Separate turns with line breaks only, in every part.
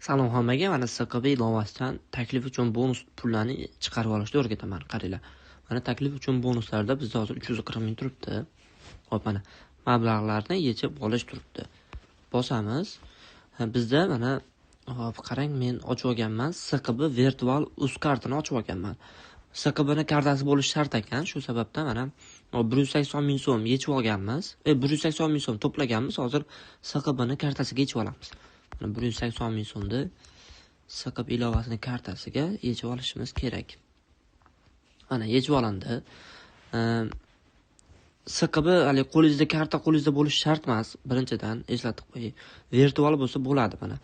Salom hammaga, mana SQB ilovasidan taklif uchun bonus pullarni chiqarib olishni o'rgataman. Qaranglar. Mana taklif uchun bonuslarda bizda hozir 340 ming turibdi. Xo'p, mana mablag'larni yechib olish turibdi. Bosamiz. Bizda mana hop, qarang, men ochib olganman SQB virtual Uzkartini ochib olganman. SQBni kartasi bo'lishi shart ekan. Shu sababdan mana 180 ming so'm yechib olganmiz. 180 ming so'm to'plaganmiz. Hozir SQBni kartasiga yechib olamiz. Mana 180 ming so'mni SQB ilovasini kartasiga yechib olishimiz kerak. Mana yechib olindi. SQB hali qo'lingizda, karta qo'lingizda bo'lishi shart emas. Birinchidan eslatib qo'yay. Virtual bo'lsa bo'ladi mana.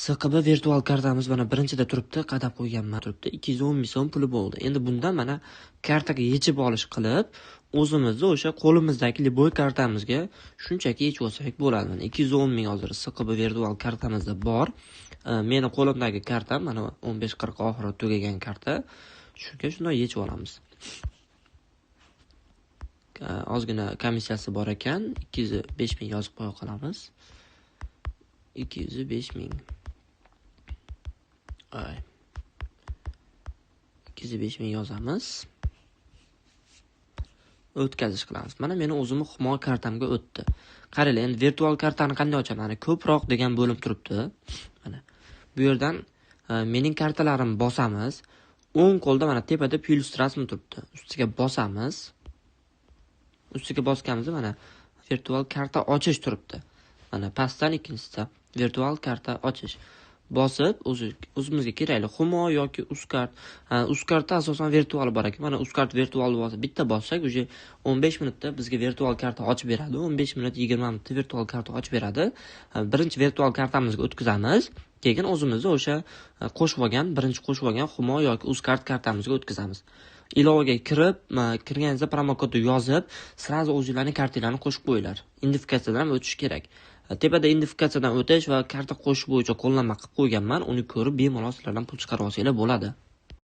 SQB virtual kartamiz mana birinchida turibdi, qadab qo'yganman turibdi. 210 ming so'm puli bo'ldi. Endi bundan mana kartaga yechib olish qilib, o'zimizni o'sha qo'limizdagi любой kartamizga shunchaki yechib olsak bo'ladi. Mana 210 ming hozir SQB virtual kartamizda bor. Meni qo'limdagi kartam mana 1540 oxiri tugagan karta. Shunga shunday yechib olamiz. Ozgina komissiyasi bor ekan, 205 ming yozib qo'ya qolamiz. 205 ming. Ay. 205 ming yozamiz. O'tkazish qilamiz. Mana meni o'zimni Humo kartamga o'tdi. Qaranglar, endi virtual kartani qanday ochaman? Mana ko'proq degan bo'lim turibdi. Mana bu yerdan mening kartalarimni bosamiz. O'ng qo'lda mana tepada plus rasmi turibdi. Ustiga bosamiz. Ustiga bosganimizda mana virtual karta ochish turibdi. Mana pastdan ikkinchisida virtual karta ochish. Bosib, o'zi o'zimizga kerakli Humo yoki Uzkart. Uzkartda asosan virtual bor ekan. Mana Uzkart virtual bosib, bitta bossak, уже 15 minutda bizga virtual karta ochib beradi. 15 minut, 20 minutda virtual karta ochib beradi. Birinchi virtual kartamizga o'tkazamiz. Keyin o'zimizni o'sha qo'shib olgan, birinchi qo'shib olgan Humo yoki Uzkart kartamizga o'tkazamiz. Ilovaga kirib, kirganingizda promokodni yozib, сразу o'zinglarning kartanglarni qo'shib qo'yinglar. Identifikatsiyadan ham o'tish kerak. Tepada identifikatsiyadan o'tish va karta qo'shish bo'yicha qo'llanma qilib qo'yganman. Uni ko'rib bemalol sizlardan pul chiqarib olsanglar bo'ladi.